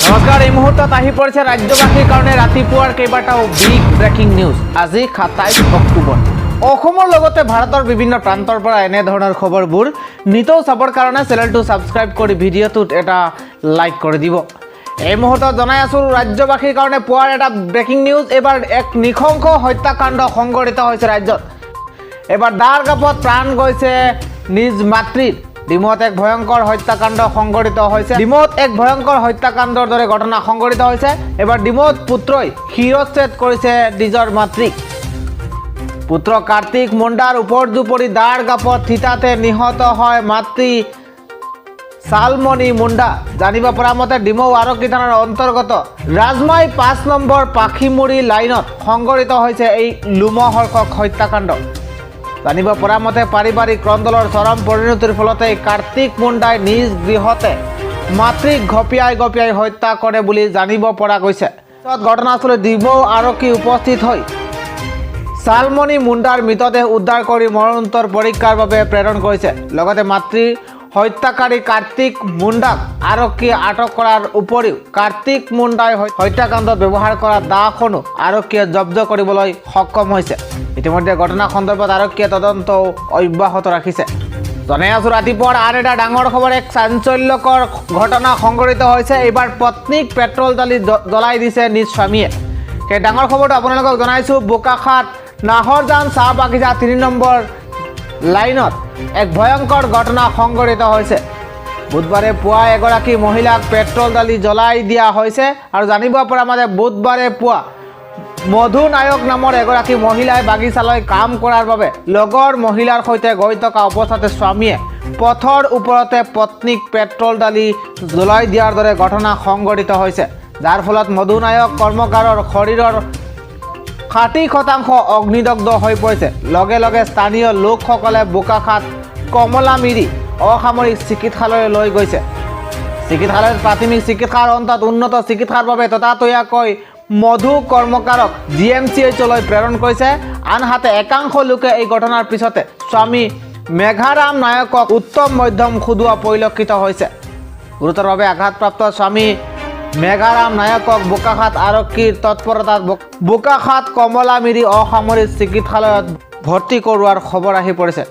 নমস্কাৰ, এই মুহূৰ্তত আহি পৰিছে ৰাজ্যবাসীৰ কাৰণে ৰাতিপুৱাৰ কেইবাটাও বিগ ব্ৰেকিং নিউজ। আজি 27 অক্টোবৰ। অসমৰ লগতে ভাৰতৰ বিভিন্ন প্ৰান্তৰ পৰা এনেধৰণৰ খবৰবোৰ নিতৌ চাবৰ কাৰণে চেনেলটো ছাবস্ক্ৰাইব কৰি ভিডিঅ'টোত এটা লাইক কৰি দিব। এই মুহূৰ্তত জনাই আছোঁ ৰাজ্যবাসীৰ কাৰণে পুৱাৰ এটা ব্ৰেকিং নিউজ। এইবাৰ এক নৃশংস হত্যাকাণ্ড সংঘটিত হৈছে ৰাজ্যত। এবাৰ দাৰ গাপত প্ৰাণ গৈছে নিজ মাতৃৰ। ডিমৌত এক ভয়ংকৰ হত্যাকাণ্ড সংঘটিত হৈছে। ডিমৌত এক ভয়ংকৰ হত্যাকাণ্ডৰ দৰে ঘটনা সংঘটিত হৈছে। এবাৰ ডিমৌত পুত্ৰই শিৰচ্ছেদ কৰিছে নিজৰ মাতৃক। পুত্ৰ কাৰ্তিক মুণ্ডাৰ উপৰ্যুপৰি দাৰ গাপত থিতাতে নিহত হয় মাতৃ শালমণি মুণ্ডা। জানিব পৰা মতে, ডিমৌ আৰক্ষী থানাৰ অন্তৰ্গত ৰাজমাই 5 নম্বৰ পাখিমুৰি লাইনত সংঘটিত হৈছে এই লোমহৰ্ষক হত্যাকাণ্ড। জানিব পৰা মতে, পাৰিবাৰিক কন্দলৰ চৰম পৰিণতিৰ ফলতে কাৰ্তিক মুণ্ডাই নিজ গৃহতে মাতৃক ঘপিয়াই ঘপিয়াই হত্যা কৰে বুলি জানিব পৰা গৈছে। পিছত ঘটনাস্থলীত ডিমৌ আৰক্ষী উপস্থিত হৈ শালমণি মুণ্ডাৰ মৃতদেহ উদ্ধাৰ কৰি মৰণোত্তৰ পৰীক্ষাৰ বাবে প্ৰেৰণ কৰিছে। লগতে মাতৃৰ হত্যাকাৰী কাৰ্তিক মুণ্ডাক আৰক্ষীয়ে আটক কৰাৰ উপৰিও কাৰ্তিক মুণ্ডাই হত্যাকাণ্ডত ব্যৱহাৰ কৰা দাখনো আৰক্ষীয়ে জব্দ কৰিবলৈ সক্ষম হৈছে। ইতিমধ্যে ঘটনা সন্দৰ্ভত আৰক্ষীয়ে তদন্ত অব্যাহত ৰাখিছে। জনাই আছোঁ ৰাতিপুৱাৰ আন এটা ডাঙৰ খবৰ। এক চাঞ্চল্যকৰ ঘটনা সংঘটিত হৈছে। এইবাৰ পত্নীক পেট্ৰল ঢালি জ্বলাই দিছে নিজ স্বামীয়ে। সেই ডাঙৰ খবৰটো আপোনালোকক জনাইছোঁ। বোকাখাত নাহৰজান চাহ বাগিচা 3 নম্বৰ লাইনত এক ভয়ংকৰ ঘটনা সংঘটিত হৈছে। বুধবাৰে পুৱা এগৰাকী মহিলাক পেট্ৰল ঢালি জ্বলাই দিয়া হৈছে। আৰু জানিব পৰা মতে, বুধবাৰে পুৱা মধু নায়ক নামৰ এগৰাকী মহিলাই বাগিচালৈ কাম কৰাৰ বাবে লগৰ মহিলাৰ সৈতে গৈ থকা অৱস্থাতে স্বামীয়ে পথৰ ওপৰতে পত্নীক পেট্ৰল ঢালি জ্বলাই দিয়াৰ দৰে ঘটনা সংঘটিত হৈছে, যাৰ ফলত মধু নায়ক কৰ্মকাৰৰ শৰীৰৰ 60% অগ্নিদগ্ধ হৈ পৰিছে। লগে লগে স্থানীয় লোকসকলে বোকাখাত কমলামিৰি অসামৰিক চিকিৎসালয়লৈ লৈ গৈছে। চিকিৎসালয়ত প্ৰাথমিক চিকিৎসাৰ অন্তত উন্নত চিকিৎসাৰ বাবে ততাতৈয়াকৈ মধু কৰ্মকাৰক জিএমচিএইচলৈ প্ৰেৰণ কৰিছে। আনহাতে, একাংশ লোকে এই ঘটনাৰ পিছতে স্বামী মেঘাৰাম নায়কক উত্তম মধ্যম সোধোৱা পৰিলক্ষিত হৈছে। গুৰুতৰভাৱে আঘাতপ্ৰাপ্ত স্বামী মেঘাৰাম নায়কক বোকাখাত আৰক্ষীৰ তৎপৰতাত বোকাখাত কমলামিৰি অসামৰিক চিকিৎসালয়ত ভৰ্তি কৰোৱাৰ খবৰ আহি পৰিছে।